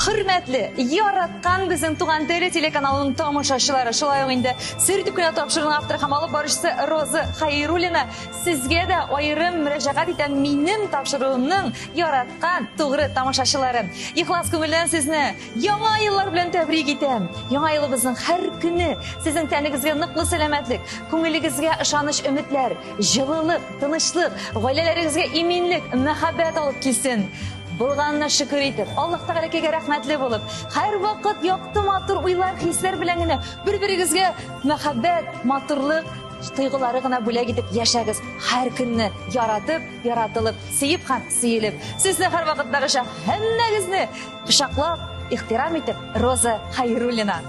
Хөрмәтле, яраткан безнең Туган тел телеканалының тамашачылары, шулай ук инде сер итеп кенә тапшыруның авторы һәм алып баручысы Роза Хәйруллина, сезгә дә аерым мөрәҗәгать итәм минем тапшыруымның яраткан тугры тамашачылары. Ихлас күңелдән сезне Яңа еллар белән тәбрик итәм. Яңа елыбызның һәр көне сезнең тәнегезгә ныклы сәламәтлек, күңелегезгә ышаныч, өметләр, җылылык, тынычлык, гаиләләрегезгә иминлек, мәхәббәт алып килсен. Булганына шөкер итеп, Аллаһ Тәгаләкәгә рәхмәтле булып, һәрвакыт якты матур уйлар, хисләр белән генә бер-берегезгә мәхәббәт, матурлык тойгылары гына бүләк итеп яшәгез. Һәр көнне яратып, яратылып, сөеп һәм сөелеп. Сезне һәрвакыттагыча һәммәгезне кочаклап, ихтирам итеп, Роза Хәйруллина.